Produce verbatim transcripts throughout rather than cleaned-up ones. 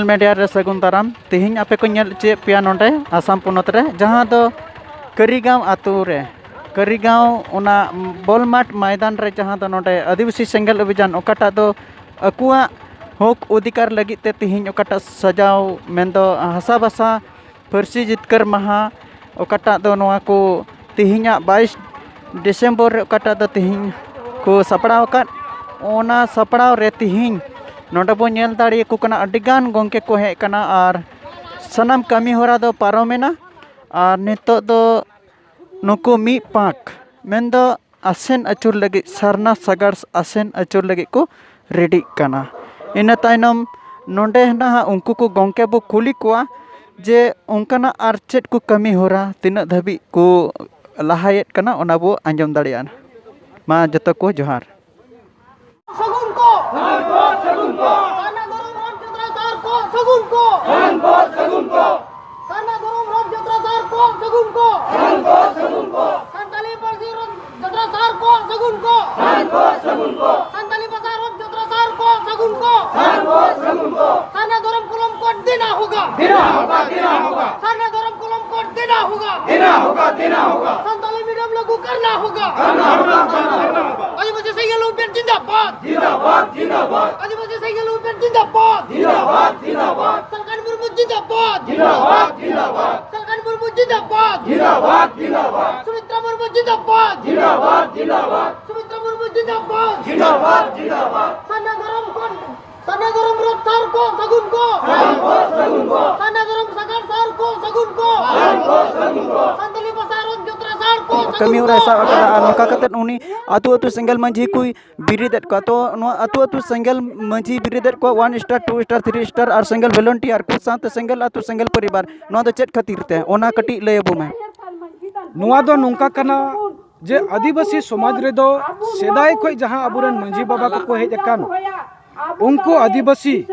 Media ᱨᱮ ᱥᱟᱹᱜᱩᱱ ᱫᱟᱨᱟᱢ᱾ ᱛᱮᱦᱮᱧ ᱟᱯᱮ ᱠᱚ ᱧᱮᱞ ᱦᱚᱪᱚᱭᱮᱫ ᱯᱮᱭᱟ ᱱᱚᱰᱮ ᱟᱥᱟᱢ ᱯᱚᱱᱚᱛ ᱨᱮ, ᱡᱟᱦᱟᱸ ᱫᱚ ᱠᱟᱹᱨᱤᱜᱟᱸᱣ ᱟᱛᱳ ᱨᱮ, ᱠᱟᱹᱨᱤᱜᱟᱸᱣ ᱚᱱᱟ ᱵᱚᱞ ᱢᱟᱴᱷ ᱢᱚᱭᱫᱟᱱ ᱨᱮ, ᱡᱟᱦᱟᱸ ᱫᱚ ᱱᱚᱰᱮ ᱟᱹᱫᱤᱵᱟᱹᱥᱤ ᱥᱮᱸᱜᱮᱞ ᱚᱵᱷᱤᱡᱟᱱ, ᱚᱠᱟᱴᱟᱜ ᱫᱚ ᱟᱠᱚᱣᱟᱜ ᱦᱚᱠ ᱚᱫᱷᱤᱠᱟᱨ ᱞᱟᱹᱜᱤᱫ ᱛᱮ ᱛᱮᱦᱮᱧ ᱚᱠᱟᱴᱟᱜ ᱥᱟᱡᱟᱣ, ᱢᱮᱱᱫᱚ ᱦᱟᱥᱟ ᱵᱷᱟᱥᱟ ᱯᱟᱹᱨᱥᱤ ᱡᱤᱛᱠᱟᱹᱨ ᱢᱟᱦᱟ, ᱚᱠᱟᱴᱟᱜ ᱫᱚ ᱱᱚᱣᱟ ᱠᱚ ᱛᱮᱦᱮᱧᱟᱜ ᱵᱟᱭᱤᱥ ᱰᱤᱥᱮᱢᱵᱚᱨ ᱨᱮ ᱚᱠᱟᱴᱟᱜ ᱫᱚ ᱛᱮᱦᱮᱧ ᱠᱚ ᱥᱟᱯᱲᱟᱣ ᱟᱠᱟᱫ, ᱚᱱᱟ ᱥᱟᱯᱲᱟᱣ ᱨᱮ ᱛᱮᱦᱮᱧ ᱱᱚᱰᱮ ᱵᱚᱱ ᱧᱮᱞ ᱫᱟᱲᱮᱭᱟᱠᱚ ᱠᱟᱱᱟ, ᱟᱹᱰᱤᱜᱟᱱ ᱜᱚᱢᱠᱮ ᱠᱚ ᱦᱮᱡ ᱟᱠᱟᱱᱟ ᱟᱨ ᱥᱟᱱᱟᱢ ᱠᱟᱹᱢᱤ ᱦᱚᱨᱟ ᱫᱚ ᱯᱟᱨᱚᱢᱮᱱᱟ᱾ ᱟᱨ ᱱᱤᱛᱚᱜ ᱫᱚ ᱱᱩᱠᱩ ᱢᱤᱫ ᱯᱟᱸᱠ, ᱢᱮᱱᱫᱚ ᱟᱥᱮᱱ ᱟᱹᱪᱩᱨ ᱞᱟᱹᱜᱤᱫ, ᱥᱟᱨᱱᱟ ᱥᱟᱜᱟᱲ ᱟᱥᱮᱱ ᱟᱹᱪᱩᱨ ᱞᱟᱹᱜᱤᱫ ᱠᱚ ᱨᱮᱰᱤᱜ ᱠᱟᱱᱟ᱾ ᱤᱱᱟᱹ ᱛᱟᱭᱱᱚᱢ ᱱᱚᱰᱮ ᱱᱟᱦᱟᱜ ᱩᱱᱠᱩ ᱠᱚ ᱜᱚᱢᱠᱮ ᱵᱚ ᱠᱩᱞᱤ ᱠᱚᱣᱟ ᱡᱮ ᱚᱱᱠᱟᱱᱟᱜ ᱟᱨ ᱪᱮᱫ ᱠᱚ ᱠᱟᱹᱢᱤ ᱦᱚᱨᱟ ᱛᱤᱱᱟᱹᱜ ᱫᱷᱟᱹᱵᱤᱡ ᱠᱚ ᱞᱟᱦᱟᱭᱮᱫ ᱠᱟᱱᱟ, ᱚᱱᱟ ᱵᱚ ᱟᱸᱡᱚᱢ ᱫᱟᱲᱮᱭᱟᱜᱼᱟ᱾ ᱢᱟ ᱡᱚᱛᱚ ᱠᱚ ᱡᱚᱦᱟᱨ᱾ ᱥᱟᱹᱜᱩᱱ ᱠᱚ᱾ ᱥᱟᱨᱱᱟ ᱫᱷᱚᱨᱚᱢ ᱨᱚᱛᱷ ᱡᱟᱛᱨᱟ ᱥᱟᱨ ᱠᱚ ᱥᱟᱹᱜᱩᱱ ᱠᱚ᱾ ᱥᱟᱹᱜᱩᱱ ᱠᱚ, ᱥᱟᱹᱜᱩᱱ ᱠᱚ᱾ ᱥᱟᱨᱱᱟ ᱫᱷᱚᱨᱚᱢ ᱨᱚᱛᱷ ᱡᱟᱛᱨᱟ ᱥᱟᱨ ᱠᱚ ᱥᱟᱹᱜᱩᱱ ᱠᱚ᱾ ᱥᱟᱹᱜᱩᱱ ᱠᱚ, ᱥᱟᱹᱜᱩᱱ ᱠᱚ᱾ ᱥᱟᱱᱛᱟᱞᱤ ᱯᱟᱹᱨᱥᱤ ᱨᱚᱛᱷ ᱡᱟᱛᱨᱟ ᱥᱟᱨ ᱠᱚ ᱥᱟᱹᱜᱩᱱ ᱠᱚ᱾ ᱥᱟᱹᱜᱩᱱ ᱠᱚ, ᱥᱟᱹᱜᱩᱱ ᱠᱚ᱾ ᱥᱟᱱᱛᱟᱞᱤ ᱵᱷᱟᱥᱟ ᱨᱚᱛᱷ ᱡᱟᱛᱨᱟ ᱥᱟᱨ ᱠᱚ ᱥᱟᱹᱜᱩᱱ ᱠᱚ᱾ ᱥᱟᱹᱜᱩᱱ ᱠᱚ, ᱥᱟᱹᱜᱩᱱ ᱠᱚ᱾ ᱥᱟᱨᱱᱟ ᱫᱷᱚᱨᱚᱢ ᱠᱚᱞᱚᱢ ᱠᱚ ᱫᱮᱱᱟ ᱦᱳᱜᱟ᱾ ᱫᱮᱱᱟ ᱦᱳᱜᱟ, ᱫᱮᱱᱟ ᱦᱳᱜᱟ᱾ ᱥᱟᱨᱱᱟ ᱫᱷᱚᱨᱚᱢ ᱠᱚᱞᱚᱢ ᱠᱚ ᱫᱮᱱᱟ ᱦᱳᱜᱟ᱾ ᱫᱮᱱᱟ ᱦᱳᱜᱟ, ᱫᱮᱱᱟ ᱦᱳᱜᱟ। संताली मीडियम लागू करना होगा। करना होगा, करना होगा। आदिवासी संघ लोग जिंदाबाद। जिंदाबाद, जिंदाबाद। आदिवासी संघ लोग जिंदाबाद। जिंदाबाद, जिंदाबाद। सरकार मुर्मू जिंदाबाद। जिंदाबाद, जिंदाबाद। सरकार मुर्मू जिंदाबाद। जिंदाबाद, जिंदाबाद। सुमित्रा मुर्मू जिंदाबाद। जिंदाबाद, जिंदाबाद। सुमित्रा मुर्मू जिंदाबाद। जिंदाबाद, जिंदाबाद। सरना धर्म को, सरना धर्म रथ सार को सगुन को। सगुन को, सगुन को। सरना धर्म सगर सार को सगुन को। सगुन को, सगुन को। संताली बसारत जतरा सार को ᱠᱟᱹᱢᱤ ᱦᱚᱨᱟᱭ ᱥᱟᱵ ᱟᱠᱟᱫᱟ᱾ ᱟᱨ ᱱᱚᱝᱠᱟ ᱠᱟᱛᱮᱫ ᱩᱱᱤ ᱟᱹᱛᱩ ᱟᱹᱛᱩ ᱥᱮᱸᱜᱮᱞ ᱢᱟᱹᱡᱷᱤ ᱠᱚᱭ ᱵᱮᱨᱮᱫ ᱮᱫ ᱠᱚᱣᱟ᱾ ᱛᱚ ᱱᱚᱣᱟ ᱟᱹᱛᱩ ᱟᱹᱛᱩ ᱥᱮᱸᱜᱮᱞ ᱢᱟᱹᱡᱷᱤ ᱵᱮᱨᱮᱫ ᱮᱫ ᱠᱚᱣᱟ, one star, two star, three star ᱟᱨ ᱥᱮᱸᱜᱮᱞ ᱵᱷᱚᱞᱚᱱᱴᱤᱭᱟᱨ ᱠᱚ ᱥᱟᱶᱛᱮ ᱥᱮᱸᱜᱮᱞ ᱟᱹᱛᱩ ᱥᱮᱸᱜᱮᱞ ᱯᱚᱨᱤᱵᱟᱨ᱾ ᱱᱚᱣᱟ ᱫᱚ ᱪᱮᱫ ᱠᱷᱟᱹᱛᱤᱨ ᱛᱮ, ᱚᱱᱟ ᱠᱟᱹᱴᱤᱡ ᱞᱟᱹᱭ ᱟᱵᱚ ᱢᱮ᱾ ᱱᱚᱣᱟ ᱫᱚ ᱱᱚᱝᱠᱟ ᱠᱟᱱᱟ ᱡᱮ ᱟᱹᱫᱤᱵᱟᱹᱥᱤ ᱥᱚᱢᱟᱡᱽ ᱨᱮᱫᱚ ᱥᱮᱫᱟᱭ ᱠᱷᱚᱱ ᱡᱟᱦᱟᱸ ᱟᱵᱚᱨᱮᱱ ᱢᱟᱹᱡᱷᱤ ᱵᱟᱵᱟ ᱠᱚᱠᱚ ᱦᱮᱡ ᱟᱠᱟᱱ, ᱩᱱᱠᱩ ᱟᱹᱫᱤᱵᱟᱹᱥᱤ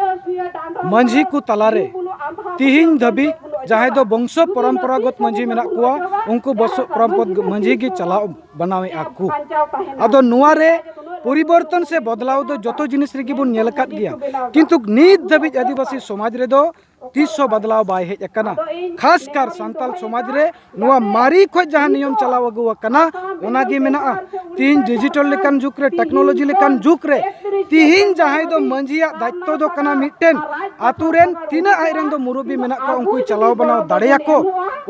ᱢᱟᱹᱡᱷᱤ ᱠᱚ ᱛᱟᱞᱟᱨᱮ ᱛᱤᱦᱤᱧ ᱫᱷᱟᱹᱵᱤᱡ ᱡᱟᱦᱟᱸᱭ ᱫᱚ ᱵᱚᱝᱥᱚ ᱯᱚᱨᱚᱢᱯᱚᱨᱟᱜᱚᱛ ᱢᱟᱹᱡᱷᱤ ᱢᱮᱱᱟᱜ ᱠᱚᱣᱟ, ᱩᱱᱠᱩ ᱵᱚᱝᱥᱚ ᱯᱚᱨᱚᱢᱯᱚᱨᱟᱜᱚᱛ ᱢᱟᱹᱡᱷᱤ ᱜᱮ ᱪᱟᱞᱟᱣ ᱵᱮᱱᱟᱣᱮᱫᱼᱟ ᱠᱚ᱾ ᱟᱫᱚ ᱱᱚᱣᱟ ᱨᱮ ᱯᱚᱨᱤᱵᱚᱨᱛᱚᱱ ᱥᱮ ᱵᱚᱫᱞᱟᱣ ᱫᱚ ᱡᱚᱛᱚ ᱡᱤᱱᱤᱥ ᱨᱮᱜᱮ ᱵᱚᱱ ᱧᱮᱞ ᱟᱠᱟᱫ ᱜᱮᱭᱟ, ᱠᱤᱱᱛᱩ ᱱᱤᱛ ᱫᱷᱟᱹᱵᱤᱡ ᱟᱹᱫᱤᱵᱟᱹᱥᱤ ᱥᱚᱢᱟᱡᱽ ᱨᱮᱫᱚ ᱛᱤᱥ ᱦᱚᱸ ᱵᱚᱫᱞᱟᱣ ᱵᱟᱭ ᱦᱮᱡ ᱟᱠᱟᱱᱟ᱾ ᱠᱷᱟᱥ ᱠᱟᱨ ᱥᱟᱱᱛᱟᱞ ᱥᱚᱢᱟᱡᱽ ᱨᱮ ᱱᱚᱣᱟ ᱢᱟᱨᱮ ᱠᱷᱚᱱ ᱡᱟᱦᱟᱸ ᱱᱤᱭᱚᱢ ᱪᱟᱞᱟᱣ ᱟᱹᱜᱩ ᱟᱠᱟᱱᱟ, ᱚᱱᱟ ᱜᱮ ᱢᱮᱱᱟᱜᱼᱟ᱾ ᱛᱤᱦᱤᱧ ᱰᱤᱡᱤᱴᱟᱞ ᱞᱮᱠᱟᱱ ᱡᱩᱜᱽ ᱨᱮ, ᱴᱮᱠᱱᱳᱞᱚᱡᱤ ᱞᱮᱠᱟᱱ ᱡᱩᱜᱽ ᱨᱮ, ᱛᱤᱦᱤᱧ ᱡᱟᱦᱟᱸᱭ ᱫᱚ ᱢᱟᱹᱡᱷᱤᱭᱟᱜ ᱫᱟᱭᱤᱛᱛᱚ ᱫᱚ ᱠᱟᱱᱟ ᱢᱤᱫᱴᱮᱱ ᱟᱛᱳ ᱨᱮᱱ ᱛᱤᱱᱟᱹᱜ ᱟᱡ ᱨᱮᱱ ᱫᱚ ᱢᱩᱨᱩᱵᱤ ᱢᱮᱱᱟᱜ ᱠᱚᱣᱟ, ᱩᱱᱠᱩᱭ ᱪᱟᱞᱟᱣ ᱵᱟᱱᱟᱣ ᱫᱟᱲᱮᱭᱟᱠᱚ,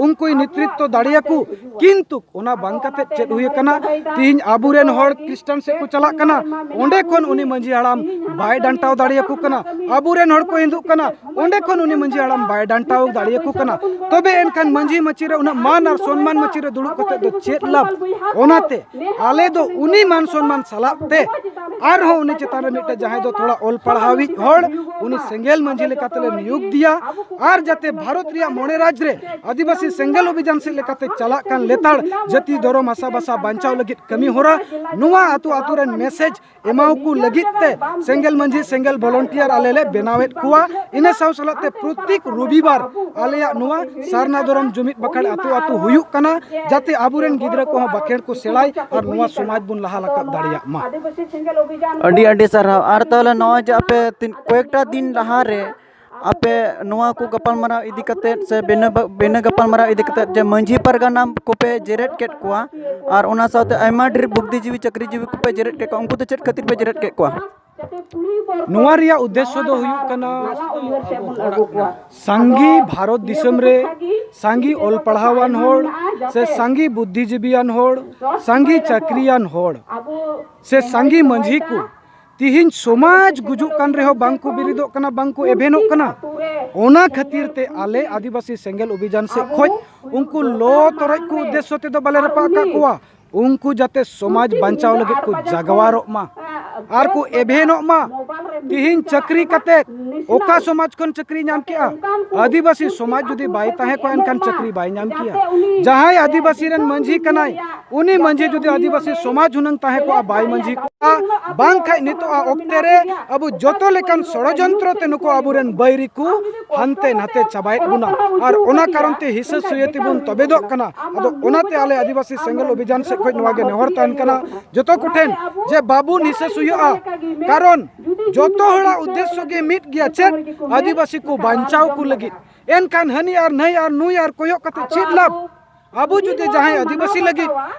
ᱩᱱᱠᱩᱭ ᱱᱮᱛᱨᱤᱛᱛᱚ ᱫᱟᱲᱮᱭᱟᱠᱚ᱾ ᱠᱤᱱᱛᱩ ᱚᱱᱟ ᱵᱟᱝ ᱠᱟᱛᱮ ᱪᱮᱫ ᱦᱩᱭ ᱟᱠᱟᱱᱟ? ᱛᱤᱦᱤᱧ ᱟᱵᱚᱨᱮᱱ ᱦᱚᱲ ᱠᱷᱨᱤᱥᱴᱟᱱ ᱥᱮᱫ ᱠᱚ ᱪᱟᱞᱟᱜ ᱠᱟᱱᱟ, ᱚᱸᱰᱮ ᱠᱷᱚᱱ ᱩᱱᱤ ᱢᱟᱹᱡᱷᱤ ᱦᱟᱲᱟᱢ ᱵᱟᱭ ᱰᱟᱱᱴᱟᱣ ᱫᱟᱲᱮᱭᱟᱠᱚ ᱠᱟᱱᱟ᱾ ᱟᱵᱚᱨᱮᱱ ᱦᱚᱲ ᱠᱚ ᱦᱤᱡᱩᱜ ᱠᱟᱱᱟ, ᱚᱸᱰᱮ ᱠᱷᱚᱱ ᱩᱱᱤ ᱢᱟᱹᱡᱷᱤ ᱦᱟᱲᱟᱢ ᱵᱟᱭ ᱰᱟᱱᱴᱟᱣ ᱫᱟᱲᱮᱭᱟᱠᱚ ᱠᱟᱱᱟ᱾ ᱛᱚᱵᱮ ᱮᱱᱠᱷᱟᱱ ᱢᱟᱹᱡᱷᱤ ᱢᱟᱹᱪᱤ ᱨᱮ ᱩᱱᱟᱹᱜ ᱢᱟᱱ ᱟᱨ ᱥᱚᱱᱢᱟᱱ ᱢᱟᱹᱪᱤ ᱨᱮ ᱫᱩᱲᱩᱵ ᱠᱟᱛᱮ ᱫᱚ ᱪᱮᱫ ᱞᱟᱵᱷ? ᱚᱱᱟᱛᱮ ᱟᱞᱮ ᱫᱚ ᱩᱱᱤ ᱢᱟᱱ ᱥᱚᱱᱢᱟᱱ ᱥᱟᱞᱟᱜ ᱛᱮ ᱟᱨᱦᱚᱸ ᱩᱱᱤ ᱪᱮᱛᱟᱱ ᱨᱮ ᱢᱤᱫᱴᱮᱱ ᱡᱟᱦᱟᱸᱭ ᱫᱚ ᱛᱷᱚᱲᱟ ᱚᱞ ᱯᱟᱲᱦᱟᱣᱤᱡ ᱦᱚᱲ, ᱩᱱᱤ ᱥᱮᱸᱜᱮᱞ ᱢᱟᱹᱡᱷᱤ ᱞᱮᱠᱟᱛᱮᱞᱮ ᱱᱤᱭᱳᱜᱽ ᱫᱮᱭᱟ᱾ ᱟᱨ ᱡᱟᱛᱮ ᱵᱷᱟᱨᱚᱛ ᱨᱮᱭᱟᱜ ᱢᱚᱬᱮ ᱨᱟᱡᱽ ᱨᱮ ᱟᱹᱫᱤᱵᱟᱹᱥᱤ ᱥᱮᱸᱜᱮᱞ ᱚᱵᱷᱤᱡᱟᱱ ᱥᱮᱫ ᱞᱮᱠᱟᱛᱮ ᱪᱟᱞᱟᱜ ᱠᱟᱱ ᱞᱮᱛᱟᱲ ᱡᱟᱹᱛᱤ ᱫᱷᱚᱨᱚᱢ ᱦᱟᱥᱟ ᱵᱷᱟᱥᱟ ᱵᱟᱧᱪᱟᱣ ᱞᱟᱹᱜᱤᱫ ᱠᱟᱹᱢᱤ ᱦᱚᱨᱟ, ᱱᱚᱣᱟ ᱟᱹᱛᱩ ᱟᱹᱛᱩ ᱨᱮᱱ ᱢᱮᱥᱮᱡᱽ ᱮᱢᱟᱣ ᱠᱚ ᱞᱟᱹᱜᱤᱫ ᱛᱮ ᱥᱮᱸᱜᱮᱞ ᱢᱟᱹᱡᱷᱤ, ᱥᱮᱸᱜᱮᱞ ᱵᱷᱚᱞᱚᱱᱴᱤᱭᱟᱨ ᱟᱞᱮ ᱞᱮ ᱵᱮᱱᱟᱣᱮᱫ ᱠᱚᱣᱟ᱾ ᱤᱱᱟᱹ ᱥᱟᱶ ᱥᱟᱞᱟᱜ ᱛᱮ ᱯᱨᱚᱛᱮᱠ ᱨᱚᱵᱤᱵᱟᱨ ᱟᱞᱮᱭᱟᱜ ᱱᱚᱣᱟ ᱥᱟᱨᱱᱟ ᱫᱷᱚᱨᱚᱢ ᱡᱩᱢᱤᱫ ᱵᱟᱠᱷᱟᱲ ᱟᱹᱛᱩ ᱟᱹᱛᱩ ᱦᱩᱭᱩᱜ ᱠᱟᱱᱟ, ᱡᱟᱛᱮ ᱟᱵᱚᱨᱮᱱ ᱜᱤᱫᱽᱨᱟᱹ ᱠᱚᱦᱚᱸ ᱵᱟᱠᱷᱮᱲ ᱠᱚ ᱥᱮᱬᱟᱭ ᱟᱨ ᱱᱚᱣᱟ ᱥᱚᱢᱟᱡᱽ ᱵᱚᱱ ᱞᱟᱦᱟ ᱨᱟᱠᱟᱵ ᱫᱟᱲᱮᱭᱟᱜ ᱢᱟ᱾ ᱟᱹᱰᱤ ᱟᱹᱰᱤ ᱥᱟᱨᱦᱟᱣ᱾ ᱟᱨ ᱛᱟᱦᱚᱞᱮ ᱱᱚᱜᱼᱚᱭ ᱡᱮ ᱟᱯᱮ ᱛᱤᱱ, ᱠᱚᱭᱮᱠᱴᱟ ᱫᱤᱱ ᱞᱟᱦᱟ ᱨᱮ ᱟᱯᱮ ᱱᱚᱣᱟ ᱠᱚ ᱜᱟᱯᱟᱞᱢᱟᱨᱟᱣ ᱤᱫᱤ ᱠᱟᱛᱮᱫ ᱥᱮ ᱵᱤᱱᱟᱹ ᱵᱟ-, ᱵᱤᱱᱟᱹ ᱜᱟᱯᱟᱞᱢᱟᱨᱟᱣ ᱤᱫᱤ ᱠᱟᱛᱮᱫ ᱡᱮ ᱢᱟᱹᱡᱷᱤ ᱯᱟᱨᱜᱟᱱᱟ ᱠᱚᱯᱮ ᱡᱮᱨᱮᱫ ᱠᱮᱫ ᱠᱚᱣᱟ ᱟᱨ ᱚᱱᱟ ᱥᱟᱶᱛᱮ ᱟᱭᱢᱟ ᱰᱷᱮᱨ ᱵᱩᱫᱽᱫᱷᱤᱡᱤᱵᱤ, ᱪᱟᱹᱠᱨᱤᱡᱤᱵᱤ ᱠᱚᱯᱮ ᱡᱮᱨᱮᱫ ᱠᱮᱫ ᱠᱚᱣᱟ, ᱩᱱᱠᱩ ᱫᱚ ᱪᱮᱫ ᱠᱷᱟᱹᱛᱤᱨ ᱯᱮ ᱡᱮᱨᱮᱫ ᱠᱮᱫ ᱠᱚᱣᱟ? ᱱᱚᱣᱟ ᱨᱮᱭᱟᱜ ᱩᱫᱽᱫᱮᱥᱥᱚ ᱫᱚ ᱦᱩᱭᱩᱜ ᱠᱟᱱᱟ, ᱥᱟᱸᱜᱮ ᱵᱷᱟᱨᱚᱛ ᱫᱤᱥᱚᱢ ᱨᱮ ᱥᱟᱸᱜᱮ ᱚᱞ ᱯᱟᱲᱦᱟᱣᱟᱱ ᱦᱚᱲ ᱥᱮ ᱥᱟᱸᱜᱮ ᱵᱩᱫᱽᱫᱷᱤᱡᱤᱵᱤᱭᱟᱱ ᱦᱚᱲ, ᱥᱟᱸᱜᱮ ᱪᱟᱹᱠᱨᱤᱭᱟᱱ ᱦᱚᱲ ᱥᱮ ᱥᱟᱸᱜᱮ ᱢᱟᱹᱡᱷᱤ ᱠᱚ ᱛᱤᱦᱤᱧ ᱥᱚᱢᱟᱡᱽ ᱜᱩᱡᱩᱜ ᱠᱟᱱ ᱨᱮᱦᱚᱸ ᱵᱟᱝ ᱠᱚ ᱵᱮᱨᱮᱫᱚᱜ ᱠᱟᱱᱟ, ᱵᱟᱝ ᱠᱚ ᱮᱵᱷᱮᱱᱚᱜ ᱠᱟᱱᱟ᱾ ᱚᱱᱟ ᱠᱷᱟᱹᱛᱤᱨ ᱛᱮ ᱟᱞᱮ ᱟᱹᱫᱤᱵᱟᱹᱥᱤ ᱥᱮᱸᱜᱮᱞ ᱚᱵᱷᱤᱡᱟᱱ ᱥᱮᱫ ᱠᱷᱚᱱ ᱩᱱᱠᱩ ᱞᱚ ᱛᱚᱨᱚᱡ ᱠᱚ ᱩᱫᱽᱫᱮᱥᱥᱚ ᱛᱮᱫᱚ ᱵᱟᱞᱮ ᱨᱟᱯᱟᱜ ᱟᱠᱟᱫ ᱠᱚᱣᱟ᱾ ᱩᱱᱠᱩ ᱡᱟᱛᱮ ᱥᱚᱢᱟᱡᱽ ᱵᱟᱧᱪᱟᱣ ᱞᱟᱹᱜᱤᱫ ᱠᱚ ᱡᱟᱜᱣᱟᱨᱚᱜ ᱢᱟ ᱟᱨ ᱠᱚ ᱮᱵᱷᱮᱱᱚᱜ ᱢᱟ᱾ ᱛᱤᱦᱤᱧ ᱪᱟᱹᱠᱨᱤ ᱠᱟᱛᱮ ᱚᱠᱟ ᱥᱚᱢᱟᱡᱽ ᱠᱷᱚᱱ ᱪᱟᱹᱠᱨᱤ ᱧᱟᱢ ᱠᱮᱜᱼᱟ? ᱟᱹᱫᱤᱵᱟᱹᱥᱤ ᱥᱚᱢᱟᱡᱽ ᱡᱩᱫᱤ ᱵᱟᱭ ᱛᱟᱦᱮᱸ ᱠᱚᱜᱼᱟ, ᱮᱱᱠᱷᱟᱱ ᱪᱟᱹᱠᱨᱤ ᱵᱟᱭ ᱧᱟᱢ ᱠᱮᱭᱟ᱾ ᱡᱟᱦᱟᱸᱭ ᱟᱹᱫᱤᱵᱟᱹᱥᱤ ᱨᱮᱱ ᱢᱟᱹᱡᱷᱤ ᱠᱟᱱᱟᱭ, ᱩᱱᱤ ᱢᱟᱹᱡᱷᱤ ᱡᱩᱫᱤ ᱟᱹᱫᱤᱵᱟᱹᱥᱤ ᱥᱚᱢᱟᱡᱽ ᱦᱩᱱᱟᱹᱝ ᱛᱟᱦᱮᱸ ᱠᱚᱜᱼᱟ, ᱵᱟᱭ ᱢᱟᱹᱡᱷᱤ ᱠᱚᱜᱼᱟ᱾ ᱵᱟᱝᱠᱷᱟᱡ ᱱᱤᱛᱚᱜ ᱟᱜ ᱚᱠᱛᱮ ᱨᱮ ᱟᱵᱚ ᱡᱚᱛᱚ ᱞᱮᱠᱟᱱ ᱥᱚᱲᱚᱡᱚᱱᱛᱨᱚ ᱛᱮ ᱱᱩᱠᱩ ᱟᱵᱚᱨᱮᱱ ᱵᱟᱹᱭᱨᱤ ᱠᱚ ᱦᱟᱱᱛᱮ ᱱᱟᱛᱮ ᱪᱟᱵᱟᱭᱮᱫ ᱵᱚᱱᱟ᱾ ᱟᱨ ᱚᱱᱟ ᱠᱟᱨᱚᱱ ᱛᱮ ᱦᱤᱥᱟᱹ ᱥᱩᱭᱟᱹ ᱛᱮᱵᱚᱱ ᱛᱚᱵᱮᱫᱚᱜ ᱠᱟᱱᱟ᱾ ᱟᱫᱚ ᱚᱱᱟᱛᱮ ᱟᱞᱮ ᱟᱹᱫᱤᱵᱟᱹᱥᱤ ᱥᱮᱸᱜᱮᱞ ᱚᱵᱷᱤᱡᱟᱱ ᱥᱮᱫ ᱠᱷᱚᱱ ᱱᱚᱣᱟ ᱜᱮ ᱱᱮᱦᱚᱨ ᱛᱟᱦᱮᱱ ᱠᱟᱱᱟ ᱡᱚᱛᱚ ᱠᱚᱴᱷᱮᱱ, ᱡᱮ ᱵᱟᱵᱚᱱ ᱦᱤᱥᱟᱹ ᱥᱩᱭᱟᱹᱜᱼᱟ᱾ ᱠᱟᱨᱚᱱ ᱡᱚᱛᱚ ᱦᱚᱲᱟᱜ ᱩᱫᱽᱫᱮᱥᱥᱚ ᱜᱮ ᱢᱤᱫ ᱜᱮᱭᱟ, ᱪᱮᱫ? ᱟᱹᱫᱤᱵᱟᱹᱥᱤ ᱠᱚ ᱵᱟᱧᱪᱟᱣ ᱠᱚ ᱞᱟᱹᱜᱤᱫ᱾ ᱮᱱᱠᱷᱟᱱ ᱦᱟᱹᱱᱤ ᱟᱨ ᱱᱟᱹᱭ ᱟᱨ ᱱᱩᱭ ᱟᱨ ᱠᱚᱭᱚᱜ ᱠᱟᱛᱮ ᱪᱮᱫ ᱞᱟᱵᱷ? ᱟᱵᱚ ᱡᱩᱫᱤ ᱡᱟᱦᱟᱸᱭ ᱟᱹᱫᱤᱵᱟᱹᱥᱤ ᱞᱟᱹᱜᱤᱫ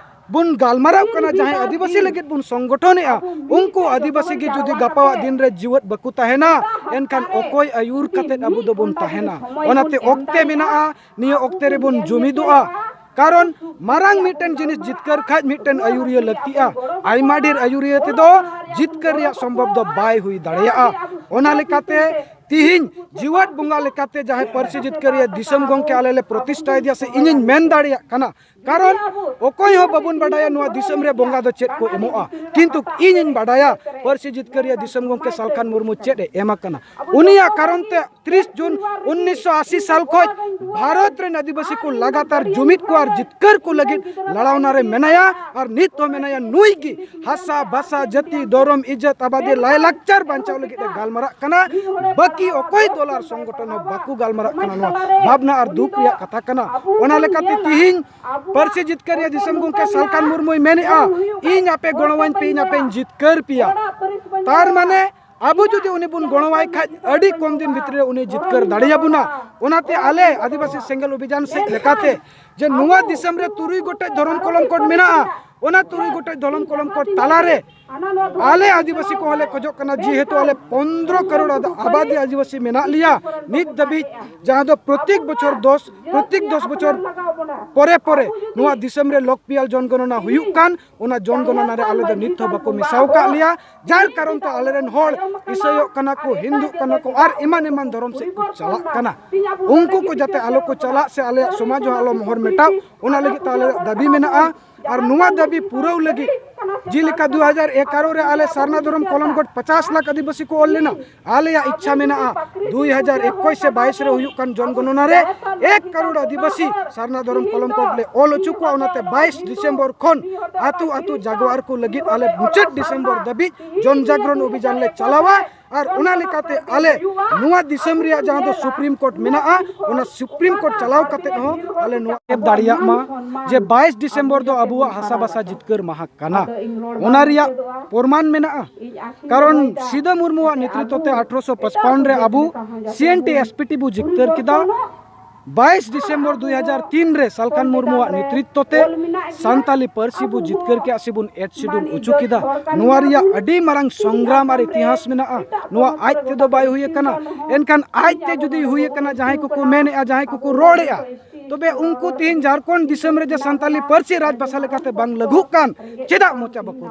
ᱵᱚᱱ ᱜᱟᱞᱢᱟᱨᱟᱣ ᱠᱟᱱᱟ, ᱡᱟᱦᱟᱸᱭ ᱟᱹᱫᱤᱵᱟᱹᱥᱤ ᱞᱟᱹᱜᱤᱫ ᱵᱚᱱ ᱥᱚᱝᱜᱚᱴᱷᱚᱱᱮᱜᱼᱟ, ᱩᱱᱠᱩ ᱟᱹᱫᱤᱵᱟᱹᱥᱤ ᱜᱮ ᱡᱩᱫᱤ ᱜᱟᱯᱟᱣᱟᱜ ᱫᱤᱱ ᱨᱮ ᱡᱤᱣᱮᱫ ᱵᱟᱠᱚ ᱛᱟᱦᱮᱱᱟ, ᱮᱱᱠᱷᱟᱱ ᱚᱠᱚᱭ ᱟᱹᱭᱩᱨ ᱠᱟᱛᱮᱫ ᱟᱵᱚ ᱫᱚᱵᱚᱱ ᱛᱟᱦᱮᱱᱟ? ᱚᱱᱟᱛᱮ ᱚᱠᱛᱮ ᱢᱮᱱᱟᱜᱼᱟ, ᱱᱤᱭᱟᱹ ᱚᱠᱛᱮ ᱨᱮᱵᱚᱱ ᱡᱩᱢᱤᱫᱚᱜᱼᱟ᱾ ᱠᱟᱨᱚᱱ ᱢᱟᱨᱟᱝ ᱢᱤᱫᱴᱮᱱ ᱡᱤᱱᱤᱥ ᱡᱤᱛᱠᱟᱹᱨ ᱠᱷᱟᱡ ᱢᱤᱫᱴᱮᱱ ᱟᱹᱭᱩᱨᱤᱭᱟᱹ ᱞᱟᱹᱠᱛᱤᱜᱼᱟ᱾ ᱟᱭᱢᱟ ᱰᱷᱮᱨ ᱟᱹᱭᱩᱨᱤᱭᱟᱹ ᱛᱮᱫᱚ ᱡᱤᱛᱠᱟᱹᱨ ᱨᱮᱭᱟᱜ ᱥᱚᱢᱵᱷᱚᱵ ᱫᱚ ᱵᱟᱭ ᱦᱩᱭ ᱫᱟᱲᱮᱭᱟᱜᱼᱟ᱾ ᱚᱱᱟ ᱞᱮᱠᱟᱛᱮ ᱛᱤᱦᱤᱧ ᱡᱤᱣᱟᱹᱫ ᱵᱚᱸᱜᱟ ᱞᱮᱠᱟᱛᱮ ᱡᱟᱦᱟᱸᱭ ᱯᱟᱹᱨᱥᱤ ᱡᱤᱛᱠᱟᱹᱨᱤᱭᱟᱹ ᱫᱤᱥᱚᱢ ᱜᱚᱢᱠᱮ ᱟᱞᱮ ᱞᱮ ᱯᱨᱚᱛᱤᱥᱴᱷᱟᱭᱮᱫᱮᱭᱟ, ᱥᱮ ᱤᱧᱤᱧ ᱢᱮᱱ ᱫᱟᱲᱮᱭᱟᱜ ᱠᱟᱱᱟ, ᱠᱟᱨᱚᱱ ᱚᱠᱚᱭ ᱦᱚᱸ ᱵᱟᱵᱚᱱ ᱵᱟᱰᱟᱭᱟ ᱱᱚᱣᱟ ᱫᱤᱥᱚᱢ ᱨᱮ ᱵᱚᱸᱜᱟ ᱫᱚ ᱪᱮᱫ ᱠᱚ ᱮᱢᱚᱜᱼᱟ, ᱠᱤᱱᱛᱩ ᱤᱧᱤᱧ ᱵᱟᱰᱟᱭᱟ ᱯᱟᱹᱨᱥᱤ ᱡᱤᱛᱠᱟᱹᱨᱤᱭᱟᱹ ᱫᱤᱥᱚᱢ ᱜᱚᱢᱠᱮ ᱥᱟᱞᱠᱷᱟᱱ ᱢᱩᱨᱢᱩ ᱪᱮᱫ ᱮ ᱮᱢ ᱟᱠᱟᱱᱟ᱾ ᱩᱱᱤᱭᱟᱜ ᱠᱟᱨᱚᱱ ᱛᱮ ᱛᱤᱨᱤᱥ ᱡᱩᱱ ᱩᱱᱤᱥᱥᱚ ᱟᱥᱤ ᱥᱟᱞ ᱠᱷᱚᱱ ᱵᱷᱟᱨᱚᱛ ᱨᱮᱱ ᱟᱹᱫᱤᱵᱟᱹᱥᱤ ᱠᱚ ᱞᱟᱜᱟᱛᱟᱨ ᱡᱩᱢᱤᱫ ᱠᱚ ᱟᱨ ᱡᱤᱛᱠᱟᱹᱨ ᱠᱚ ᱞᱟᱹᱜᱤᱫ ᱞᱟᱲᱟᱣᱱᱟ ᱨᱮ ᱢᱮᱱᱟᱭᱟ᱾ ᱟᱨ ᱱᱤᱛ ᱦᱚᱸ ᱢᱮᱱᱟᱭᱟ᱾ ᱱᱩᱭ ᱜᱮ ᱦᱟᱥᱟ, ᱵᱷᱟᱥᱟ, ᱡᱟᱹᱛᱤ, ᱫᱷᱚᱨᱚᱢ, ᱤᱡᱽᱡᱚᱛ, ᱟᱵᱟᱫᱤ, ᱞᱟᱭᱼᱞᱟᱠᱪᱟᱨ ᱵᱟᱧᱪᱟᱣ ᱞᱟᱹᱜᱤᱫ ᱮ ᱜᱟᱞᱢᱟᱨᱟᱜ ᱠᱟᱱᱟ᱾ ᱵᱟᱹᱠᱤ ᱚᱠᱚᱭ ᱫᱚᱞ ᱟᱨ ᱥᱚᱝᱜᱚᱴᱷᱚᱱ ᱦᱚᱸ ᱵᱟᱠᱚ ᱜᱟᱞᱢᱟᱨᱟᱜ ᱠᱟᱱᱟ᱾ ᱱᱚᱣᱟ ᱵᱷᱟᱵᱽᱱᱟ ᱟᱨ ᱫᱩᱠ ᱨᱮᱭᱟᱜ ᱠᱟᱛᱷᱟ ᱠᱟᱱᱟ᱾ ᱚᱱᱟ ᱞᱮᱠᱟᱛᱮ ᱛᱤᱦᱤᱧ ᱯᱟᱹᱨᱥᱤ ᱡᱤᱛᱠᱟᱹᱨᱤᱭᱟᱹ ᱫᱤᱥᱚᱢ ᱜᱚᱢᱠᱮ ᱥᱟᱞᱠᱷᱟᱱ ᱢᱩᱨᱢᱩᱭ ᱢᱮᱱᱮᱫᱼᱟ, ᱤᱧ ᱟᱯᱮ ᱜᱚᱲᱚᱣᱟᱹᱧ ᱯᱮ, ᱤᱧ ᱟᱯᱮᱧ ᱡᱤᱛᱠᱟᱹᱨ ᱯᱮᱭᱟ᱾ ᱛᱟᱨ ᱢᱟᱱᱮ ᱟᱵᱚ ᱡᱩᱫᱤ ᱩᱱᱤ ᱵᱚᱱ ᱜᱚᱲᱚᱣᱟᱭ ᱠᱷᱟᱡ, ᱟᱹᱰᱤ ᱠᱚᱢ ᱫᱤᱱ ᱵᱷᱤᱛᱨᱤ ᱨᱮ ᱩᱱᱤ ᱡᱤᱛᱠᱟᱹᱨ ᱫᱟᱲᱮᱭᱟᱵᱚᱱᱟ᱾ ᱚᱱᱟᱛᱮ ᱟᱞᱮ ᱟᱹᱫᱤᱵᱟᱹᱥᱤ ᱥᱮᱸᱜᱮᱞ ᱚᱵᱷᱤᱡᱟᱱ ᱥᱮᱫ ᱞᱮᱠᱟᱛᱮ ᱡᱮ ᱱᱚᱣᱟ ᱫᱤᱥᱚᱢ ᱨᱮ ᱛᱩᱨᱩᱭ ᱜᱚᱴᱮᱡ ᱫᱷᱚᱨᱚᱢ ᱠᱚᱞᱚᱢ ᱠᱳᱰ ᱢᱮᱱᱟᱜᱼᱟ, ᱚᱱᱟ ᱛᱩᱨᱩᱭ ᱜᱚᱴᱮᱡ ᱫᱷᱚᱨᱚᱢ ᱠᱚᱞᱚᱢ ᱠᱳᱰ ᱛᱟᱞᱟᱨᱮ ᱟᱞᱮ ᱟᱹᱫᱤᱵᱟᱹᱥᱤ ᱠᱚᱦᱚᱸ ᱞᱮ ᱠᱷᱚᱡᱚᱜ ᱠᱟᱱᱟ, ᱡᱮᱦᱮᱛᱩ ᱟᱞᱮ ᱯᱚᱱᱫᱽᱨᱚ ᱠᱟᱨᱳᱲ ᱟᱫ-, ᱟᱵᱟᱫᱤ ᱟᱹᱫᱤᱵᱟᱹᱥᱤ ᱢᱮᱱᱟᱜ ᱞᱮᱭᱟ ᱱᱤᱛ ᱫᱷᱟᱹᱵᱤᱡ, ᱡᱟᱦᱟᱸ ᱫᱚ ᱯᱨᱚᱛᱮᱠ ᱵᱚᱪᱷᱚᱨ ᱫᱚᱥ, ᱯᱨᱚᱛᱮᱠ ᱫᱚᱥ ᱵᱚᱪᱷᱚᱨ ᱯᱚᱨᱮ ᱯᱚᱨᱮ ᱱᱚᱣᱟ ᱫᱤᱥᱚᱢ ᱨᱮ ᱞᱚᱠᱯᱤᱭᱟᱞ ᱡᱚᱱᱜᱚᱱᱚᱱᱟ ᱦᱩᱭᱩᱜ ᱠᱟᱱ, ᱚᱱᱟ ᱡᱚᱱᱜᱚᱱᱚᱱᱟ ᱨᱮ ᱟᱞᱮ ᱫᱚ ᱱᱤᱛ ᱦᱚᱸ ᱵᱟᱠᱚ ᱢᱮᱥᱟᱣ ᱟᱠᱟᱫ ᱞᱮᱭᱟ᱾ ᱡᱟᱨ ᱠᱟᱨᱚᱱ ᱛᱮ ᱟᱞᱮᱨᱮᱱ ᱦᱚᱲ ᱤᱥᱟᱹᱭᱚᱜ ᱠᱟᱱᱟ ᱠᱚ, ᱦᱤᱱᱫᱩᱜ ᱠᱟᱱᱟ ᱠᱚ ᱟᱨ ᱮᱢᱟᱱ ᱮᱢᱟᱱ ᱫᱷᱚᱨᱚᱢ ᱥᱮᱫ ᱠᱚ ᱪᱟᱞᱟᱜ ᱠᱟᱱᱟ᱾ ᱩᱱᱠᱩ ᱠᱚ ᱡᱟᱛᱮ ᱟᱞᱚ ᱠᱚ ᱪᱟᱞᱟᱜ ᱥᱮ ᱟᱞᱮᱭᱟᱜ ᱥᱚᱢᱟᱡᱽ ᱦᱚᱸ ᱟᱞᱚ ᱢᱚᱦᱚᱨ ᱢᱮᱴᱟᱣ, ᱚᱱᱟ ᱞᱟᱹᱜᱤᱫ ᱛᱮ ᱟᱞᱮᱭᱟᱜ ᱫᱟᱹᱵᱤ ᱢᱮᱱᱟᱜᱼᱟ᱾ ᱟᱨ ᱱᱚᱣᱟ ᱫᱟᱹᱵᱤ ᱯᱩᱨᱟᱹᱣ ᱞᱟᱹᱜᱤᱫ ᱡᱮᱞᱮᱠᱟ ᱫᱩ ᱦᱟᱡᱟᱨ ᱮᱜᱟᱨᱚ ᱨᱮ ᱟᱞᱮ ᱥᱟᱨᱱᱟ ᱫᱷᱚᱨᱚᱢ ᱠᱚᱞᱚᱢ ᱠᱳᱰ ᱯᱚᱪᱟᱥ ᱞᱟᱠᱷ ᱟᱹᱫᱤᱵᱟᱹᱥᱤ ᱠᱚ ᱚᱞ ᱞᱮᱱᱟ᱾ ᱟᱞᱮᱭᱟᱜ ᱤᱪᱪᱷᱟ ᱢᱮᱱᱟᱜᱼᱟ, ᱫᱩ ᱦᱟᱡᱟᱨ ᱮᱠᱩᱥ ᱥᱮ ᱵᱟᱭᱤᱥ ᱨᱮ ᱦᱩᱭᱩᱜ ᱠᱟᱱ ᱡᱚᱱᱜᱚᱱᱚᱱᱟ ᱨᱮ ᱮᱠ ᱠᱟᱨᱳᱲ ᱟᱹᱫᱤᱵᱟᱹᱥᱤ ᱥᱟᱨᱱᱟ ᱫᱷᱚᱨᱚᱢ ᱠᱚᱞᱚᱢ ᱠᱳᱰ ᱞᱮ ᱚᱞ ᱦᱚᱪᱚ ᱠᱚᱣᱟ᱾ ᱚᱱᱟᱛᱮ ᱵᱟᱭᱤᱥ ᱰᱤᱥᱮᱢᱵᱚᱨ ᱠᱷᱚᱱ ᱟᱹᱛᱩ ᱟᱹᱛᱩ ᱡᱟᱜᱣᱟᱨ ᱠᱚ ᱞᱟᱹᱜᱤᱫ ᱟᱞᱮ ᱢᱩᱪᱟᱹᱫ ᱰᱤᱥᱮᱢᱵᱚᱨ ᱫᱷᱟᱹᱵᱤᱡ ᱡᱚᱱ ᱡᱟᱜᱽᱨᱚᱱ ᱚᱵᱷᱤᱡᱟᱱ ᱞᱮ ᱪᱟᱞᱟᱣᱟ᱾ ᱟᱨ ᱚᱱᱟ ᱞᱮᱠᱟᱛᱮ ᱟᱞᱮ ᱱᱚᱣᱟ ᱫᱤᱥᱚᱢ ᱨᱮᱭᱟᱜ ᱡᱟᱦᱟᱸ ᱫᱚ ᱥᱩᱯᱨᱤᱢ ᱠᱳᱨᱴ ᱢᱮᱱᱟᱜᱼᱟ, ᱚᱱᱟ ᱥᱩᱯᱨᱤᱢ ᱠᱳᱨᱴ ᱪᱟᱞᱟᱣ ᱠᱟᱛᱮ ᱦᱚᱸ ᱟᱞᱮ ᱱᱚᱣᱟ ᱮᱯ ᱫᱟᱲᱮᱭᱟᱜ ᱢᱟ ᱡᱮ ᱵᱟᱭᱤᱥ ᱰᱤᱥᱮᱢᱵᱚᱨ ᱫᱚ ᱟᱵᱚᱣᱟᱜ ᱦᱟᱥᱟ ᱵᱷᱟᱥᱟ ᱡᱤᱛᱠᱟᱹᱨ ᱢᱟᱦᱟ ᱠᱟᱱᱟ᱾ ᱚᱱᱟ ᱨᱮᱭᱟᱜ ᱯᱨᱚᱢᱟᱱ ᱢᱮᱱᱟᱜᱼᱟ᱾ ᱠᱟᱨᱚᱱ ᱥᱤᱫᱟᱹ ᱢᱩᱨᱢᱩᱣᱟᱜ ᱱᱮᱛᱨᱤᱛᱵ ᱛᱮ ᱟᱴᱷᱨᱚᱥᱚ ᱯᱟᱸᱪᱯᱟᱱᱱ ᱨᱮ ᱟᱵᱚ ᱥᱤ N T S P T ᱵᱚ ᱡᱤᱛᱠᱟᱹᱨ ᱠᱮᱫᱟ᱾ ᱵᱟᱭᱤᱥ ᱰᱤᱥᱮᱢᱵᱚᱨ ᱫᱩ ᱦᱟᱡᱟᱨ ᱛᱤᱱ ᱨᱮ ᱥᱟᱞᱠᱷᱟᱱ ᱢᱩᱨᱢᱩᱣᱟᱜ ᱱᱮᱛᱨᱤᱛᱵ ᱛᱮ ᱥᱟᱱᱛᱟᱞᱤ ᱯᱟᱹᱨᱥᱤ ᱵᱚ ᱡᱤᱛᱠᱟᱹᱨ ᱠᱮᱫᱼᱟ ᱥᱮᱵᱚᱱ ᱮᱰ ᱥᱤᱰᱩᱞ ᱚᱪᱚ ᱠᱮᱫᱟ᱾ ᱱᱚᱣᱟ ᱨᱮᱭᱟᱜ ᱟᱹᱰᱤ ᱢᱟᱨᱟᱝ ᱥᱚᱝᱜᱨᱟᱢ ᱟᱨ ᱤᱛᱤᱦᱟᱥ ᱢᱮᱱᱟᱜᱼᱟ᱾ ᱱᱚᱣᱟ ᱟᱡ ᱛᱮᱫᱚ ᱵᱟᱭ ᱦᱩᱭ ᱟᱠᱟᱱᱟ᱾ ᱮᱱᱠᱷᱟᱱ ᱟᱡ ᱛᱮ ᱡᱩᱫᱤ ᱦᱩᱭ ᱟᱠᱟᱱᱟ, ᱡᱟᱦᱟᱸᱭ ᱠᱚᱠᱚ ᱢᱮᱱᱮᱫᱼᱟ, ᱡᱟᱦᱟᱸᱭ ᱠᱚᱠᱚ ᱨᱚᱲᱮᱫᱼᱟ, ᱛᱚᱵᱮ ᱩᱱᱠᱩ ᱛᱮᱦᱮᱧ ᱡᱷᱟᱲᱠᱷᱚᱸᱰ ᱫᱤᱥᱚᱢ ᱨᱮ ᱡᱮ ᱥᱟᱱᱛᱟᱞᱤ ᱯᱟᱹᱨᱥᱤ ᱨᱟᱡᱽ ᱵᱷᱟᱥᱟ ᱞᱮᱠᱟᱛᱮ ᱵᱟᱝ ᱞᱟᱹᱜᱩᱜ ᱠᱟᱱ, ᱪᱮᱫᱟᱜ ᱢᱚᱪᱟ ᱵᱟᱠᱚ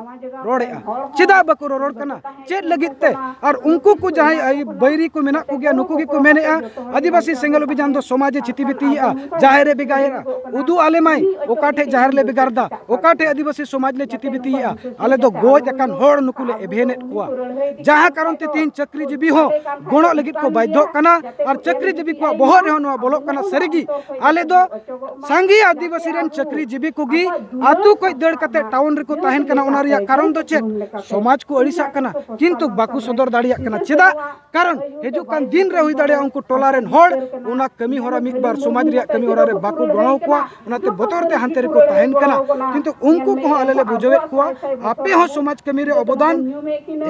ᱨᱚᱲᱮᱫᱼᱟ? ᱪᱮᱫᱟᱜ ᱵᱟᱠᱚ ᱨᱚᱨᱚᱲ ᱠᱟᱱᱟ? ᱪᱮᱫ ᱞᱟᱹᱜᱤᱫ ᱛᱮ? ᱟᱨ ᱩᱱᱠᱩ ᱠᱚ ᱡᱟᱦᱟᱸᱭ ᱟᱭ-, ᱵᱟᱹᱭᱨᱤ ᱠᱚ ᱢᱮᱱᱟᱜ ᱠᱚᱜᱮᱭᱟ, ᱱᱩᱠᱩ ᱜᱮᱠᱚ ᱢᱮᱱᱮᱫᱼᱟ, ᱟᱹᱫᱤᱵᱟᱹᱥᱤ ᱥᱮᱸᱜᱮᱞ ᱚᱵᱷᱤᱡᱟᱱ ᱫᱚ ᱥᱚᱢᱟᱡᱽ ᱮ ᱪᱷᱤᱛᱤ ᱵᱤᱛᱤᱭᱮᱫᱼᱟ, ᱡᱟᱦᱮᱨ ᱮ ᱵᱷᱮᱜᱟᱨᱮᱫᱼᱟ᱾ ᱩᱫᱩᱜ ᱟᱞᱮ ᱢᱟᱭ, ᱚᱠᱟ ᱴᱷᱮᱡ ᱡᱟᱦᱮᱨ ᱞᱮ ᱵᱷᱮᱜᱟᱨ ᱮᱫᱟ, ᱚᱠᱟ ᱴᱷᱮᱡ ᱟᱹᱫᱤᱵᱟᱹᱥᱤ ᱥᱚᱢᱟᱡᱽ ᱞᱮ ᱪᱷᱤᱛᱤ ᱵᱤᱛᱤᱭᱮᱫᱼᱟ᱾ ᱟᱞᱮ ᱫᱚ ᱜᱚᱡ ᱟᱠᱟᱱ ᱦᱚᱲ ᱱᱩᱠᱩ ᱞᱮ ᱮᱵᱷᱮᱱᱮᱫ ᱠᱚᱣᱟ᱾ ᱡᱟᱦᱟᱸ ᱠᱟᱨᱚᱱ ᱛᱮ ᱛᱮᱦᱮᱧ ᱪᱟᱹᱠᱨᱤᱡᱤᱵᱤ ᱦᱚᱸ ᱜᱚᱲᱚᱜ ᱞᱟᱹᱜᱤᱫ ᱠᱚ ᱵᱟᱫᱽᱫᱷᱚᱜ ᱠᱟᱱᱟ᱾ ᱟᱨ ᱪᱟᱹᱠᱨᱤᱡᱤᱵᱤ ᱠᱚᱣᱟᱜ ᱵᱚᱦᱚᱜ ᱨᱮᱦᱚᱸ ᱱᱚᱣᱟ ᱵᱚᱞᱚᱜ ᱠᱟᱱᱟ᱾ ᱥᱟᱹᱨᱤᱜᱮ ᱟᱞᱮ ᱫᱚ ᱥᱟᱸᱜᱮ ᱟᱹᱫᱤᱵᱟᱹᱥᱤ ᱨᱮᱱ ᱪᱟᱹᱠᱨᱤᱡᱤᱵᱤ ᱠᱚᱜᱮ ᱟᱛᱳ ᱠᱷᱚᱡ ᱫᱟᱹᱲ ᱠᱟᱛᱮ ᱴᱟᱣᱩᱱ ᱨᱮᱠᱚ ᱛᱟᱦᱮᱱ ᱠᱟᱱᱟ᱾ ᱚᱱᱟ ᱨᱮᱭᱟᱜ ᱠᱟᱨᱚᱱ ᱫᱚ ᱪᱮᱫ? ᱥᱚᱢᱟᱡᱽ ᱠᱚ ᱟᱹᱲᱤᱥᱟᱜ ᱠᱟᱱᱟ, ᱠᱤᱱᱛᱩ ᱵᱟᱠᱚ ᱥᱚᱫᱚᱨ ᱫᱟᱲᱮᱭᱟᱜ ᱠᱟᱱᱟ᱾ ᱪᱮᱫᱟᱜ? ᱠᱟᱨᱚᱱ ᱦᱤᱡᱩᱜ ᱠᱟᱱ ᱫᱤᱱ ᱨᱮ ᱦᱩᱭ ᱫᱟᱲᱮᱭᱟᱜᱼᱟ ᱩᱱᱠᱩ ᱴᱚᱞᱟ ᱨᱮᱱ ᱦᱚᱲ ᱚᱱᱟ ᱠᱟᱹᱢᱤ ᱦᱚᱨᱟ ᱢᱤᱫ ᱵᱟᱨ ᱥᱚᱢᱟᱡᱽ ᱨᱮᱭᱟᱜ ᱠᱟᱹᱢᱤ ᱦᱚᱨᱟ ᱨᱮ ᱵᱟᱠᱚ ᱜᱚᱲᱚ ᱟᱠᱚᱣᱟ᱾ ᱚᱱᱟᱛᱮ ᱵᱚᱛᱚᱨ ᱛᱮ ᱦᱟᱱᱛᱮ ᱨᱮᱠᱚ ᱛᱟᱦᱮᱱ ᱠᱟᱱᱟ᱾ ᱠᱤᱱᱛᱩ ᱩᱱᱠᱩ ᱠᱚᱦᱚᱸ ᱟᱞᱮ ᱞᱮ ᱵᱩᱡᱷᱟᱹᱣᱮᱫ ᱠᱚᱣᱟ, ᱟᱯᱮ ᱦᱚᱸ ᱥᱚᱢᱟᱡᱽ ᱠᱟᱹᱢᱤ ᱨᱮ ᱚᱵᱚᱫᱟᱱ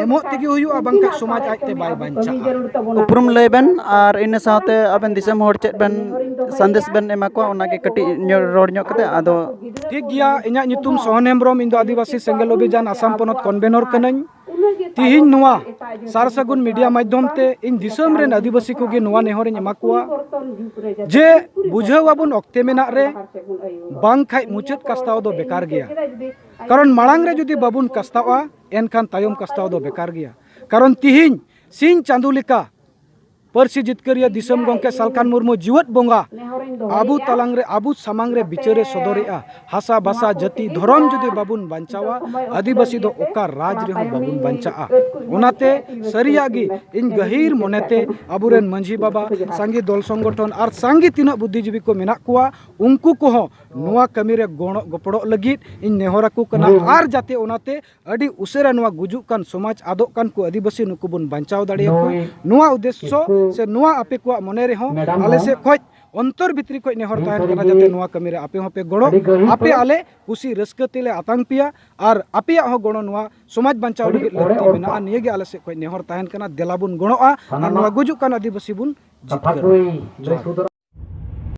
ᱮᱢᱚᱜ ᱛᱮᱜᱮ ᱦᱩᱭᱩᱜᱼᱟ, ᱵᱟᱝᱠᱷᱟᱱ ᱥᱚᱢᱟᱡᱽ ᱟᱡᱛᱮ ᱵᱟᱭ ᱵᱟᱧᱪᱟᱜᱼᱟ᱾ ᱩᱯᱨᱩᱢ ᱞᱟᱹᱭ ᱵᱮᱱ ᱟᱨ ᱤᱱᱟᱹ ᱥᱟᱶᱛᱮ ᱟᱵᱮᱱ ᱫᱤᱥᱚᱢ ᱦᱚᱲ ᱪᱮᱫ ᱵᱮᱱ ᱥᱟᱸᱫᱮᱥ ᱵᱮᱱ ᱮᱢᱟ ᱠᱚᱣᱟ, ᱚᱱᱟᱜᱮ ᱠᱟᱹᱴᱤᱡ ᱧᱚᱜ ᱨᱚᱲ ᱧᱚᱜ ᱠᱟᱛᱮ ᱟᱫᱚ᱾ ᱴᱷᱤᱠ ᱜᱮᱭᱟ, ᱤᱧᱟᱹᱜ ᱧᱩᱛᱩᱢ ᱥᱚᱦᱚᱱ ᱦᱮᱢᱵᱨᱚᱢ, ᱤᱧ ᱫᱚ ᱟᱹᱫᱤᱵᱟᱹᱥᱤ ᱥᱮᱸᱜᱮᱞ ᱚᱵᱷᱤᱡᱟᱱ ᱟᱥᱟᱢ ᱯᱚᱱᱚᱛ ᱠᱚᱱᱵᱷᱮᱱᱚᱨ ᱠᱟᱹᱱᱟᱹᱧ᱾ ᱛᱤᱦᱤᱧ ᱱᱚᱣᱟ ᱥᱟᱨ ᱥᱟᱹᱜᱩᱱ ᱢᱤᱰᱤᱭᱟ ᱢᱟᱫᱽᱫᱷᱚᱢ ᱛᱮ ᱤᱧ ᱫᱤᱥᱚᱢ ᱨᱮᱱ ᱟᱹᱫᱤᱵᱟᱹᱥᱤ ᱠᱚᱜᱮ ᱱᱚᱣᱟ ᱱᱮᱦᱚᱨᱤᱧ ᱮᱢᱟ ᱠᱚᱣᱟ ᱡᱮ ᱵᱩᱡᱷᱟᱹᱣ ᱟᱵᱚᱱ ᱚᱠᱛᱮ ᱢᱮᱱᱟᱜ ᱨᱮ, ᱵᱟᱝᱠᱷᱟᱡ ᱢᱩᱪᱟᱹᱫ ᱠᱟᱥᱛᱟᱣ ᱫᱚ ᱵᱮᱠᱟᱨ ᱜᱮᱭᱟ᱾ ᱠᱟᱨᱚᱱ ᱢᱟᱲᱟᱝ ᱨᱮ ᱡᱩᱫᱤ ᱵᱟᱵᱚᱱ ᱠᱟᱥᱛᱟᱣᱟ, ᱮᱱᱠᱷᱟᱱ ᱛᱟᱭᱚᱢ ᱠᱟᱥᱛᱟᱣ ᱫᱚ ᱵᱮᱠᱟᱨ ᱜᱮᱭᱟ᱾ ᱠᱟᱨᱚᱱ ᱛᱤᱦᱤᱧ ᱥᱤᱧ ᱪᱟᱸᱫᱳ ᱞᱮᱠᱟ ᱯᱟᱹᱨᱥᱤ ᱡᱤᱛᱠᱟᱹᱨᱤᱭᱟᱹ ᱫᱤᱥᱚᱢ ᱜᱚᱢᱠᱮ ᱥᱟᱞᱠᱷᱟᱱ ᱢᱩᱨᱢᱩ ᱡᱤᱣᱮᱫ ᱵᱚᱸᱜᱟ ᱟᱵᱚ ᱛᱟᱞᱟᱝ ᱨᱮ, ᱟᱵᱚ ᱥᱟᱢᱟᱝ ᱨᱮ ᱵᱤᱪᱟᱹᱨᱮ ᱥᱚᱫᱚᱨᱮᱜᱼᱟ᱾ ᱦᱟᱥᱟ ᱵᱷᱟᱥᱟ ᱡᱟᱹᱛᱤ ᱫᱷᱚᱨᱚᱢ ᱡᱩᱫᱤ ᱵᱟᱵᱚᱱ ᱵᱟᱧᱪᱟᱣᱟ, ᱟᱹᱫᱤᱵᱟᱹᱥᱤ ᱫᱚ ᱚᱠᱟ ᱨᱟᱡᱽ ᱨᱮᱦᱚᱸ ᱵᱟᱵᱚᱱ ᱵᱟᱧᱪᱟᱜᱼᱟ᱾ ᱚᱱᱟᱛᱮ ᱥᱟᱹᱨᱤᱭᱟᱜ ᱜᱮ ᱤᱧ ᱜᱟᱹᱦᱤᱨ ᱢᱚᱱᱮᱛᱮ ᱟᱵᱚᱨᱮᱱ ᱢᱟᱹᱡᱷᱤ ᱵᱟᱵᱟ, ᱥᱟᱸᱜᱮ ᱫᱚᱞ ᱥᱚᱝᱜᱚᱴᱷᱚᱱ ᱟᱨ ᱥᱟᱸᱜᱮ ᱛᱤᱱᱟᱹᱜ ᱵᱩᱫᱽᱫᱷᱤᱡᱤᱵᱤ ᱠᱚ ᱢᱮᱱᱟᱜ ᱠᱚᱣᱟ, ᱩᱱᱠᱩ ᱠᱚᱦᱚᱸ ᱱᱚᱣᱟ ᱠᱟᱹᱢᱤ ᱨᱮ ᱜᱚᱲᱚ ᱜᱚᱯᱚᱲᱚᱜ ᱞᱟᱹᱜᱤᱫ ᱤᱧ ᱱᱮᱦᱚᱨ ᱟᱠᱚ ᱠᱟᱱᱟ᱾ ᱟᱨ ᱡᱟᱛᱮ ᱚᱱᱟᱛᱮ ᱟᱹᱰᱤ ᱩᱥᱟᱹᱨᱟ ᱱᱚᱣᱟ ᱜᱩᱡᱩᱜ ᱠᱟᱱ ᱥᱚᱢᱟᱡᱽ, ᱟᱫᱚᱜ ᱠᱟᱱ ᱠᱚ ᱟᱹᱫᱤᱵᱟᱹᱥᱤ, ᱱᱩᱠᱩ ᱵᱚᱱ ᱵᱟᱧᱪᱟᱣ ᱫᱟᱲᱮᱭᱟᱠᱚ, ᱱᱚᱣᱟ ᱩᱫᱽᱫᱮᱥᱥᱚ ᱥᱮ ᱱᱚᱣᱟ ᱟᱯᱮ ᱠᱚᱣᱟᱜ ᱢᱚᱱᱮ ᱨᱮᱦᱚᱸ ᱟᱞᱮ ᱥᱮᱫ ᱠᱷᱚᱡ ᱚᱱᱛᱚᱨ ᱵᱷᱤᱛᱨᱤ ᱠᱷᱚᱡ ᱱᱮᱦᱚᱨ ᱛᱟᱦᱮᱱ ᱠᱟᱱᱟ, ᱡᱟᱛᱮ ᱱᱚᱣᱟ ᱠᱟᱹᱢᱤ ᱨᱮ ᱟᱯᱮ ᱦᱚᱸᱯᱮ ᱜᱚᱲᱚ, ᱟᱯᱮ ᱟᱞᱮ ᱠᱩᱥᱤ ᱨᱟᱹᱥᱠᱟᱹ ᱛᱮᱞᱮ ᱟᱛᱟᱝ ᱯᱮᱭᱟ ᱟᱨ ᱟᱯᱮᱭᱟᱜ ᱦᱚᱸ ᱜᱚᱲᱚ ᱱᱚᱣᱟ ᱥᱚᱢᱟᱡᱽ ᱵᱟᱧᱪᱟᱣ ᱞᱟᱹᱜᱤᱫ ᱞᱟᱹᱠᱛᱤ ᱢᱮᱱᱟᱜᱼᱟ᱾ ᱱᱤᱭᱟᱹ ᱜᱮ ᱟᱞᱮ ᱥᱮᱫ ᱠᱷᱚᱡ ᱱᱮᱦᱚᱨ ᱛᱟᱦᱮᱱ ᱠᱟᱱᱟ, ᱫᱮᱞᱟ ᱵᱚᱱ ᱜᱚᱲᱚᱜᱼᱟ ᱟᱨ ᱱᱚᱣᱟ ᱜᱩᱡᱩᱜ ᱠᱟᱱ ᱟᱹᱫᱤᱵᱟᱹᱥᱤ ᱵᱚᱱ ᱡᱤᱛᱠᱟᱹᱨ᱾ ᱡᱚᱦᱟᱨ᱾